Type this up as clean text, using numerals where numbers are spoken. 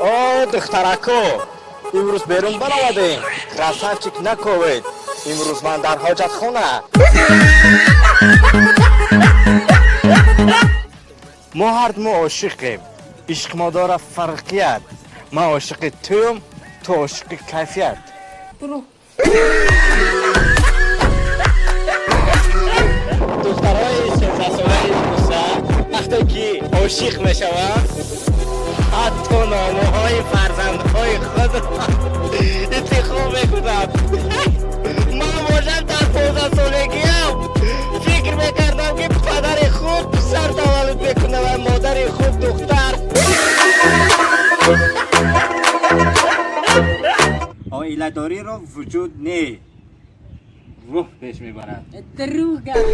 О, духтарако, имрӯз берун баромадем, красавчик наковед. Имрӯз ман дар ҳоҷатхона. Мо ҳарду ошиқем, ишқ мо дорад фарқият. Ман ошиқи туюм, ту ошиқи кайфият. Буро. Духтарои 13-солаи имрӯза вақте ки ошиқ мешаванд, ҳатто номаҳои фарзандҳои худро интихоб мекунанд. Ман бошам, дар 15-солагиам фикр мекардам, ки падари хуб писар таваллуд мекунад ва модари хуб духтар. Оиладориро вуҷуд не, рӯҳ пеш мебарад. Дурӯғ гап.